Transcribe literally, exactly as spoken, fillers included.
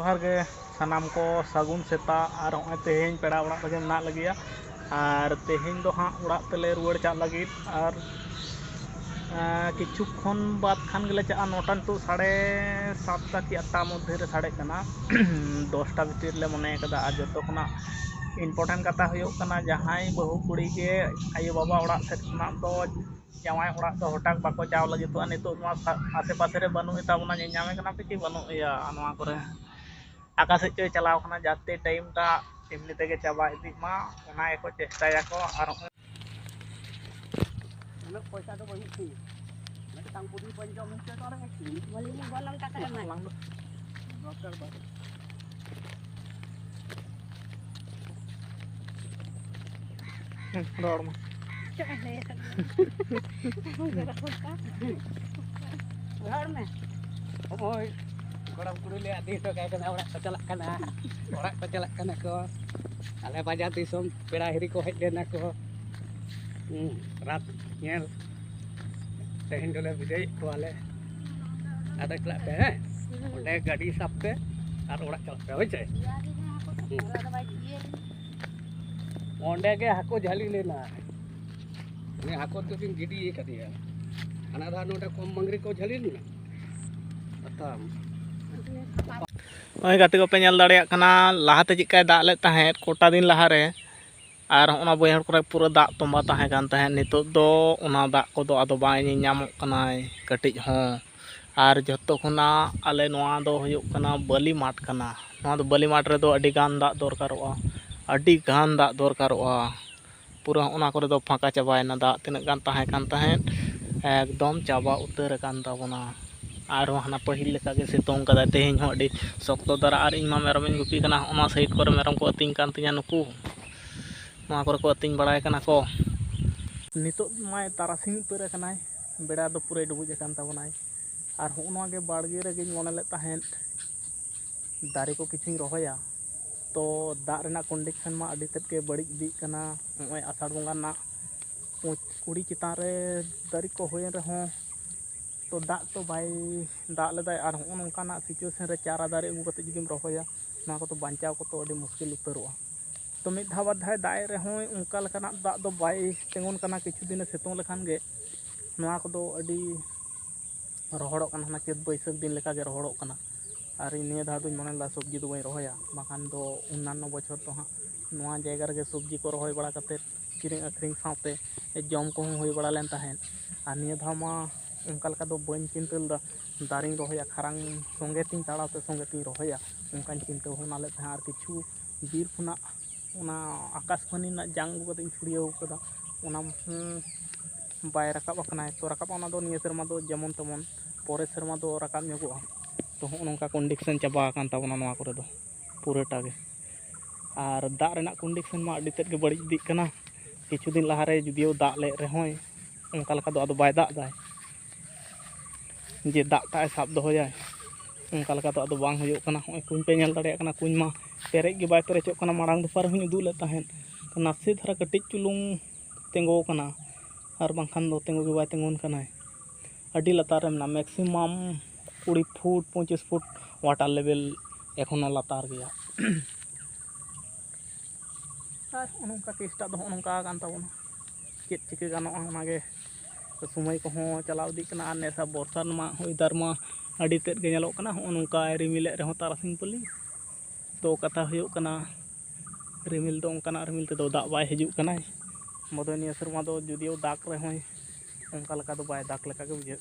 ᱡᱚᱦᱟᱨ ᱜᱮ ᱥᱟᱱᱟᱢ ᱠᱚ, ᱥᱟᱹᱜᱩᱱ ᱥᱮᱛᱟᱜ᱾ ᱟᱨ ᱱᱚᱜᱼᱚᱭ ᱛᱮᱦᱮᱧ ᱯᱮᱲᱟ ᱚᱲᱟᱜ ᱨᱮᱜᱮ ᱢᱮᱱᱟᱜ ᱞᱮᱜᱮᱭᱟ, ᱟᱨ ᱛᱮᱦᱮᱧ ᱫᱚ ᱦᱟᱸᱜ ᱚᱲᱟᱜ ᱛᱮᱞᱮ ᱨᱩᱣᱟᱹᱲ ᱪᱟᱜ ᱞᱟᱹᱜᱤᱫ᱾ ᱟᱨ ᱟᱨ ᱠᱤᱪᱷᱩ ᱠᱷᱚᱱ ᱵᱟᱫᱽ ᱠᱷᱟᱱ ᱜᱮᱞᱮ ᱪᱟᱜᱼᱟ᱾ ᱱᱚᱴᱟ ᱱᱤᱛᱚᱜ ᱥᱟᱲᱮ ᱥᱟᱛᱴᱟ ᱠᱤ ᱟᱴᱴᱟ ᱢᱚᱫᱽᱫᱷᱮ ᱨᱮ ᱥᱟᱰᱮᱜ ᱠᱟᱱᱟ᱾ ᱫᱚᱥᱴᱟ ᱵᱷᱤᱛᱤᱨ ᱞᱮ ᱢᱚᱱᱮ ᱠᱟᱫᱟ᱾ ᱟᱨ ᱡᱚᱛᱚ ᱠᱷᱚᱱᱟᱜ important ᱠᱟᱛᱷᱟ ᱦᱩᱭᱩᱜ ᱠᱟᱱᱟ, ᱡᱟᱦᱟᱸᱭ ᱵᱟᱹᱦᱩ ᱠᱩᱲᱤ ᱜᱮ ᱟᱭᱳᱼᱵᱟᱵᱟ ᱚᱲᱟᱜ ᱥᱮᱫ ᱠᱷᱚᱱᱟᱜ ᱫᱚ ᱡᱟᱶᱟᱭ ᱚᱲᱟᱜ ᱫᱚ ᱦᱚᱴᱟᱛ ᱵᱟᱠᱚ ᱪᱟᱣ ᱞᱟᱹᱜᱤᱫᱚᱜᱼᱟ᱾ ᱱᱤᱛᱚᱜ ᱱᱚᱣᱟ ᱥᱟ-, ᱟᱥᱮ ᱯᱟᱥᱮ ᱨᱮ ᱵᱟᱹᱱᱩᱜ ᱜᱮᱛᱟ ᱵᱚᱱᱟ, ᱧᱮᱞ ᱧᱟᱢᱮ ᱠᱟᱱᱟ ᱯᱮ ᱠᱤ ᱵᱟᱹᱱᱩᱜ ᱮᱭᱟ ᱱᱚᱣᱟ ᱠᱚᱨᱮ? ᱚᱠᱟ ᱥᱮᱫ ᱪᱚᱭ ᱪᱟᱞᱟᱣ ᱠᱟᱱᱟ, ᱡᱟᱛᱮ time ᱴᱟ ᱮᱢᱱᱤ ᱛᱮᱜᱮ ᱪᱟᱵᱟ ᱤᱫᱤᱜ ᱢᱟ, ᱚᱱᱟ ᱜᱮᱠᱚ ᱪᱮᱥᱴᱟᱭᱟᱠᱚ᱾ ᱟᱨ ᱩᱱᱟᱹᱜ ᱯᱚᱭᱥᱟ ᱫᱚ ᱵᱟᱹᱱᱩᱜ ᱛᱤᱧᱟ, ᱢᱤᱫᱴᱟᱝ ᱯᱩᱨᱤ ᱵᱟᱹᱧ ᱡᱚᱢ ᱦᱚᱪᱚ ᱫᱟᱲᱮᱭᱟᱜᱼᱟ᱾ ᱵᱚᱞᱮ ᱜᱚᱱᱚᱝ ᱴᱟᱠᱟ ᱮᱢᱟᱭ᱾ ᱫᱚᱨᱠᱟᱨ ᱵᱟᱝ᱾ ᱨᱚᱲ ᱢᱮ᱾ ᱨᱚᱲ ᱢᱮ᱾ ᱱᱚᱜᱼᱚᱭ ᱜᱚᱲᱚᱢ ᱠᱩᱲᱤ ᱞᱮ ᱤᱫᱤ ᱦᱚᱴᱚ ᱠᱟᱭ ᱠᱟᱱᱟ, ᱚᱲᱟᱜ ᱠᱚ ᱪᱟᱞᱟᱜ ᱠᱟᱱᱟ, ᱚᱲᱟᱜ ᱠᱚ ᱪᱟᱞᱟᱜ ᱠᱟᱱᱟ ᱠᱚ᱾ ᱟᱞᱮ ᱵᱟᱡᱟᱨ ᱫᱤᱥᱚᱢ ᱯᱮᱲᱟ ᱦᱤᱨᱤ ᱠᱚ ᱦᱮᱡ ᱞᱮᱱᱟ ᱠᱚ᱾ ᱦᱩᱸ, ᱨᱟᱛ ᱧᱮᱞ᱾ ᱛᱮᱦᱮᱧ ᱫᱚᱞᱮ ᱵᱤᱫᱟᱹᱭᱮᱫ ᱠᱚᱣᱟᱞᱮ᱾ ᱟᱫᱚ ᱪᱟᱞᱟᱜ ᱯᱮ, ᱦᱮᱸ? ᱚᱸᱰᱮ ᱜᱟᱹᱰᱤ ᱥᱟᱵ ᱯᱮ ᱟᱨ ᱚᱲᱟᱜ ᱪᱟᱞᱟᱜ ᱯᱮ, ᱦᱳᱭ ᱥᱮ? ᱦᱩᱸ᱾ ᱚᱸᱰᱮ ᱜᱮ ᱦᱟᱹᱠᱩ ᱡᱷᱟᱹᱞᱤ ᱞᱮᱱᱟ᱾ ᱩᱱᱤ ᱦᱟᱹᱠᱩ ᱫᱚᱠᱤᱱ ᱜᱤᱰᱤ ᱠᱟᱫᱮᱭᱟ᱾ ᱦᱟᱱᱟ ᱫᱷᱟᱣ ᱱᱚᱰᱮ ᱠᱚᱢ ᱢᱟᱹᱜᱽᱨᱤ ᱠᱚ ᱡᱷᱟᱹᱞᱤ ᱞᱮᱱᱟ᱾ ᱟᱛᱟᱢ᱾ ᱱᱚᱜᱼᱚᱭ ᱜᱟᱛᱮ ᱠᱚᱯᱮ ᱧᱮᱞ ᱫᱟᱲᱮᱭᱟᱜ ᱠᱟᱱᱟ, ᱞᱟᱦᱟᱛᱮ ᱪᱮᱫᱠᱟᱭ ᱫᱟᱜ ᱞᱮᱫ ᱛᱟᱦᱮᱸᱫ ᱠᱚᱴᱟ ᱫᱤᱱ ᱞᱟᱦᱟᱨᱮ, ᱟᱨ ᱦᱚᱸᱜᱼᱚ ᱱᱟ ᱵᱟᱹᱭᱦᱟᱹᱲ ᱠᱚᱨᱮ ᱯᱩᱨᱟᱹ ᱫᱟᱜ ᱛᱚᱸᱵᱟ ᱛᱟᱦᱮᱸ ᱠᱟᱱ ᱛᱟᱦᱮᱸᱫ᱾ ᱱᱤᱛᱚᱜ ᱫᱚ ᱚᱱᱟ ᱫᱟᱜ ᱠᱚᱫᱚ ᱟᱫᱚ ᱵᱟᱭ ᱧᱮᱧᱟᱢᱚᱜ ᱠᱟᱱᱟᱭ ᱠᱟᱹᱴᱤᱡ ᱦᱚᱸ᱾ ᱟᱨ ᱡᱷᱚᱛᱚ ᱠᱷᱚᱱᱟᱜ ᱟᱞᱮ ᱱᱚᱣᱟ ᱫᱚ ᱦᱩᱭᱩᱜ ᱠᱟᱱᱟ ᱵᱟᱹᱞᱤ ᱢᱟᱴᱷ ᱠᱟᱱᱟ᱾ ᱱᱚᱣᱟ ᱫᱚ ᱵᱟᱹᱞᱤ ᱢᱟᱴᱷ ᱨᱮᱫᱚ ᱟᱹᱰᱤ ᱜᱟᱱ ᱫᱟᱜ ᱫᱚᱨᱠᱟᱨᱚᱜᱼᱟ, ᱟᱹᱰᱤ ᱜᱟᱱ ᱫᱟᱜ ᱫᱚᱨᱠᱟᱨᱚᱜᱼᱟ᱾ ᱯᱩᱨᱟᱹ ᱚᱱᱟ ᱠᱚᱨᱮ ᱫᱚ ᱯᱷᱟᱸᱠᱟ ᱪᱟᱵᱟᱭᱮᱱᱟ, ᱫᱟᱜ ᱛᱤᱱᱟᱹᱜ ᱜᱟᱱ ᱛᱟᱦᱮᱸ ᱠᱟᱱ ᱛᱟᱦᱮᱸᱫ ᱮᱠᱫᱚᱢ ᱪᱟᱵᱟ ᱩᱛᱟᱹᱨ ᱟᱠᱟᱱ ᱛᱟᱵᱚᱱᱟ᱾ ᱟᱨᱦᱚᱸ ᱦᱟᱱᱟ ᱯᱟᱹᱦᱤᱞ ᱞᱮᱠᱟᱜᱮ ᱥᱤᱛᱩᱝ ᱠᱟᱫᱟᱭ, ᱛᱮᱦᱮᱧ ᱦᱚᱸ ᱟᱹᱰᱤ ᱥᱚᱠᱛᱚ ᱫᱷᱟᱨᱟ᱾ ᱟᱨ ᱤᱧ ᱢᱟ ᱢᱮᱨᱚᱢᱤᱧ ᱜᱩᱯᱤ ᱠᱟᱱᱟ, ᱚᱱᱟ ᱥᱟᱭᱤᱰ ᱠᱚᱨᱮ ᱢᱮᱨᱚᱢ ᱠᱚ ᱟᱹᱛᱤᱧ ᱠᱟᱱ ᱛᱤᱧᱟ ᱱᱩᱠᱩ, ᱱᱚᱣᱟ ᱠᱚᱨᱮ ᱠᱚ ᱟᱹᱛᱤᱧ ᱵᱟᱲᱟᱭ ᱠᱟᱱᱟ ᱠᱚ᱾ ᱱᱤᱛᱚᱜ ᱢᱟᱭ ᱛᱟᱨᱟᱥᱤᱧ ᱩᱛᱟᱹᱨ ᱟᱠᱟᱱᱟᱭ, ᱵᱮᱲᱟ ᱫᱚ ᱯᱩᱨᱟᱹᱭ ᱰᱩᱵᱩᱡ ᱟᱠᱟᱱ ᱛᱟᱵᱚᱱᱟᱭ᱾ ᱟᱨ ᱦᱚᱸᱜᱼᱚ ᱱᱚᱣᱟ ᱜᱮ ᱵᱟᱲᱜᱮ ᱨᱮᱜᱮᱧ ᱢᱚᱱᱮ ᱞᱮᱫ ᱛᱟᱦᱮᱸᱫ ᱫᱟᱨᱮ ᱠᱚ ᱠᱤᱪᱷᱩᱧ ᱨᱚᱦᱚᱭᱟ, ᱛᱚ ᱫᱟᱜ ᱨᱮᱱᱟᱜ condition ᱢᱟ ᱟᱹᱰᱤ ᱛᱮᱫ ᱜᱮ ᱵᱟᱹᱲᱤᱡ ᱤᱫᱤᱜ ᱠᱟᱱᱟ᱾ ᱱᱚᱜᱼᱚᱭ ᱟᱥᱟᱲ ᱵᱚᱸᱜᱟ ᱨᱮᱱᱟᱜ ᱯᱩᱸᱪ ᱠᱩᱲᱤ ᱪᱮᱛᱟᱱ ᱨᱮ ᱫᱟᱨᱮ ᱠᱚ ᱦᱩᱭᱮᱱ ᱨᱮᱦᱚᱸ ᱛᱚ ᱫᱟᱜ ᱛᱚ ᱵᱟᱭ ᱫᱟᱜ ᱞᱮᱫᱟᱭ, ᱟᱨ ᱦᱚᱸᱜᱼᱚ ᱱᱚᱝᱠᱟᱱᱟᱜ situation ᱨᱮ ᱪᱟᱨᱟ ᱫᱟᱨᱮ ᱟᱹᱜᱩ ᱠᱟᱛᱮ ᱡᱩᱫᱤᱢ ᱨᱚᱦᱚᱭᱟ, ᱱᱚᱣᱟ ᱠᱚᱫᱚ ᱵᱟᱧᱪᱟᱣ ᱠᱚᱛᱚ ᱟᱹᱰᱤ ᱢᱩᱥᱠᱤᱞ ᱩᱛᱟᱹᱨᱚᱜᱼᱟ᱾ ᱛᱚ ᱢᱤᱫ ᱫᱷᱟᱣ ᱵᱟᱨ ᱫᱷᱟᱣ ᱫᱟᱜ ᱮᱫ ᱨᱮᱦᱚᱸᱭ, ᱚᱱᱠᱟ ᱞᱮᱠᱟᱱᱟᱜ ᱫᱟᱜ ᱫᱚ ᱵᱟᱭ ᱛᱤᱸᱜᱩᱱ ᱠᱟᱱᱟ᱾ ᱠᱤᱪᱷᱩ ᱫᱤᱱᱮ ᱥᱤᱛᱩᱝ ᱞᱮᱠᱷᱟᱱ ᱜᱮ ᱱᱚᱣᱟ ᱠᱚᱫᱚ ᱟᱹᱰᱤ ᱨᱚᱦᱚᱲᱚᱜ ᱠᱟᱱᱟ, ᱦᱟᱱᱟ ᱪᱟᱹᱛ ᱵᱟᱹᱭᱥᱟᱹᱠᱷ ᱫᱤᱱ ᱞᱮᱠᱟᱜᱮ ᱨᱚᱦᱚᱲᱚᱜ ᱠᱟᱱᱟ᱾ ᱟᱨ ᱤᱧ ᱱᱤᱭᱟᱹ ᱫᱷᱟᱣ ᱫᱚᱧ ᱢᱚᱱᱮ ᱞᱮᱫᱟ ᱥᱚᱵᱽᱡᱤ ᱫᱚ ᱵᱟᱹᱧ ᱨᱚᱦᱚᱭᱟ, ᱵᱟᱠᱷᱟᱱ ᱫᱚ ᱚᱱᱱᱟᱱᱚ ᱵᱚᱪᱷᱚᱨ ᱫᱚ ᱦᱟᱸᱜ ᱱᱚᱣᱟ ᱡᱟᱭᱜᱟ ᱨᱮᱜᱮ ᱥᱚᱵᱽᱡᱤ ᱠᱚ ᱨᱚᱦᱚᱭ ᱵᱟᱲᱟ ᱠᱟᱛᱮᱫ ᱠᱤᱨᱤᱧ ᱟᱹᱠᱷᱨᱤᱧ ᱥᱟᱶᱛᱮ ᱡᱚᱢ ᱠᱚᱦᱚᱸ ᱦᱩᱭ ᱵᱟᱲᱟ ᱞᱮᱱ ᱛᱟᱦᱮᱸᱫ᱾ ᱟᱨ ᱱᱤᱭᱟᱹ ᱫᱷᱟᱣ ᱢᱟ ᱚᱱᱠᱟ ᱞᱮᱠᱟ ᱫᱚ ᱵᱟᱹᱧ ᱪᱤᱱᱛᱟᱹ ᱞᱮᱫᱟ ᱫᱟᱨᱮᱧ ᱨᱚᱦᱚᱭᱟ, ᱠᱷᱟᱨᱟᱝ ᱥᱚᱸᱜᱮ ᱛᱤᱧ ᱛᱟᱲᱟᱣ ᱛᱮ ᱥᱚᱸᱜᱮ ᱛᱤᱧ ᱨᱚᱦᱚᱭᱟ, ᱚᱱᱠᱟᱧ ᱪᱤᱱᱛᱟᱹ ᱵᱷᱟᱵᱽᱱᱟ ᱞᱮᱫ ᱛᱟᱦᱮᱸᱫ᱾ ᱟᱨ ᱠᱤᱪᱷᱩ ᱵᱤᱨ ᱠᱷᱚᱱᱟᱜ ᱚᱱᱟ ᱟᱠᱟᱥᱵᱟᱱᱤ ᱨᱮᱱᱟᱜ ᱡᱟᱝ ᱟᱹᱜᱩ ᱠᱟᱛᱮᱧ ᱪᱷᱩᱲᱭᱟᱹᱣ ᱠᱟᱫᱟ, ᱚᱱᱟ ᱦᱚᱸ ᱵᱟᱭ ᱨᱟᱠᱟᱵ ᱟᱠᱟᱱᱟᱭ᱾ ᱛᱚ ᱨᱟᱠᱟᱵ ᱚᱱᱟ ᱫᱚ ᱱᱤᱭᱟᱹ ᱥᱮᱨᱢᱟ ᱫᱚ ᱡᱮᱢᱚᱱ ᱛᱮᱢᱚᱱ, ᱯᱚᱨᱮᱨ ᱥᱮᱨᱢᱟ ᱫᱚ ᱨᱟᱠᱟᱵ ᱧᱚᱜᱚᱜᱼᱟ᱾ ᱛᱚ ᱦᱚᱸᱜᱼᱚ ᱱᱚᱝᱠᱟ condition ᱪᱟᱵᱟ ᱟᱠᱟᱱ ᱛᱟᱵᱚᱱᱟ ᱱᱚᱣᱟ ᱠᱚᱨᱮ ᱫᱚ ᱯᱩᱨᱟᱹᱴᱟ ᱜᱮ᱾ ᱟᱨ ᱫᱟᱜ ᱨᱮᱱᱟᱜ condition ᱢᱟ ᱟᱹᱰᱤ ᱛᱮᱫ ᱜᱮ ᱵᱟᱹᱲᱤᱡ ᱤᱫᱤᱜ ᱠᱟᱱᱟ᱾ ᱠᱤᱪᱷᱩ ᱫᱤᱱ ᱞᱟᱦᱟᱨᱮ ᱡᱩᱫᱤᱭᱳ ᱫᱟᱜ ᱞᱮᱫ ᱨᱮᱦᱚᱸᱭ, ᱚᱱᱠᱟ ᱞᱮᱠᱟ ᱫᱚ ᱟᱫᱚ ᱵᱟᱭ ᱫᱟᱜ ᱮᱫᱟᱭ᱾ ᱡᱮ ᱫᱟᱜ ᱴᱟᱜ ᱮ ᱥᱟᱵ ᱫᱚᱦᱚᱭᱟᱭ, ᱚᱱᱠᱟ ᱞᱮᱠᱟ ᱫᱚ ᱟᱫᱚ ᱵᱟᱝ ᱦᱩᱭᱩᱜ ᱠᱟᱱᱟ᱾ ᱦᱚᱸᱜᱼᱚᱭ ᱠᱩᱧ ᱯᱮ ᱧᱮᱞ ᱫᱟᱲᱮᱭᱟᱜ ᱠᱟᱱᱟ, ᱠᱩᱧ ᱢᱟ ᱯᱮᱨᱮᱡ ᱜᱮ ᱵᱟᱭ ᱯᱮᱨᱮᱡᱚᱜ ᱠᱟᱱᱟ᱾ ᱢᱟᱲᱟᱝ ᱫᱚᱯᱷᱟ ᱨᱮᱦᱚᱸᱧ ᱩᱫᱩᱜ ᱞᱮᱫ ᱛᱟᱦᱮᱸᱫ, ᱛᱚ ᱱᱟᱥᱮ ᱫᱷᱟᱨᱟ ᱠᱟᱹᱴᱤᱡ ᱪᱩᱞᱩᱝ ᱛᱤᱸᱜᱩ ᱟᱠᱟᱱᱟ, ᱟᱨ ᱵᱟᱝᱠᱷᱟᱱ ᱫᱚ ᱛᱤᱸᱜᱩ ᱜᱮ ᱵᱟᱭ ᱛᱤᱸᱜᱩᱱ ᱠᱟᱱᱟᱭ᱾ ᱟᱹᱰᱤ ᱞᱟᱛᱟᱨ ᱨᱮ ᱢᱮᱱᱟᱜᱼᱟ, maximum ᱠᱩᱲᱤ ᱯᱷᱩᱴ, ᱯᱚᱸᱪᱤᱥ ᱯᱷᱩᱴ water level ᱮᱠᱷᱚᱱᱳ ᱞᱟᱛᱟᱨ ᱜᱮᱭᱟ᱾ ᱟᱨ ᱱᱚᱜᱼᱚ ᱱᱚᱝᱠᱟ case ᱴᱟᱜ ᱫᱚ ᱱᱚᱜᱼᱚ ᱱᱚᱝᱠᱟ ᱟᱠᱟᱱ ᱛᱟᱵᱚᱱᱟ᱾ ᱪᱮᱫ ᱪᱤᱠᱟᱹ ᱜᱟᱱᱚᱜᱼᱟ ᱚᱱᱟᱜᱮ᱾ ᱛᱚ ᱥᱚᱢᱚᱭ ᱠᱚᱦᱚᱸ ᱪᱟᱞᱟᱣ ᱤᱫᱤᱜ ᱠᱟᱱᱟ, ᱟᱨ ᱱᱮᱥᱟᱜ ᱵᱚᱨᱥᱟ ᱨᱮᱢᱟ weather ᱢᱟ ᱟᱹᱰᱤ ᱛᱮᱫ ᱜᱮ ᱧᱮᱞᱚᱜ ᱠᱟᱱᱟ᱾ ᱦᱚᱸᱜᱼᱚ ᱱᱚᱝᱠᱟᱭ ᱨᱤᱢᱤᱞᱮᱫ ᱨᱮᱦᱚᱸ ᱛᱟᱨᱟᱥᱤᱧ ᱯᱟᱹᱞᱤ᱾ ᱛᱚ ᱠᱟᱛᱷᱟ ᱦᱩᱭᱩᱜ ᱠᱟᱱᱟ, ᱨᱤᱢᱤᱞ ᱫᱚ ᱚᱱᱠᱟᱱᱟᱜ ᱨᱤᱢᱤᱞ ᱛᱮᱫᱚ ᱫᱟᱜ ᱵᱟᱭ ᱦᱤᱡᱩᱜ ᱠᱟᱱᱟᱭ᱾ ᱵᱚᱫᱚᱭ ᱱᱤᱭᱟᱹ ᱥᱮᱨᱢᱟ ᱫᱚ ᱡᱩᱫᱤᱭᱳ ᱫᱟᱜ ᱨᱮᱦᱚᱸᱭ, ᱚᱱᱠᱟ ᱞᱮᱠᱟ ᱫᱚ ᱵᱟᱭ ᱫᱟᱜ ᱞᱮᱠᱟ ᱜᱮ ᱵᱩᱡᱷᱟᱹᱜ ᱠᱟᱱᱟ᱾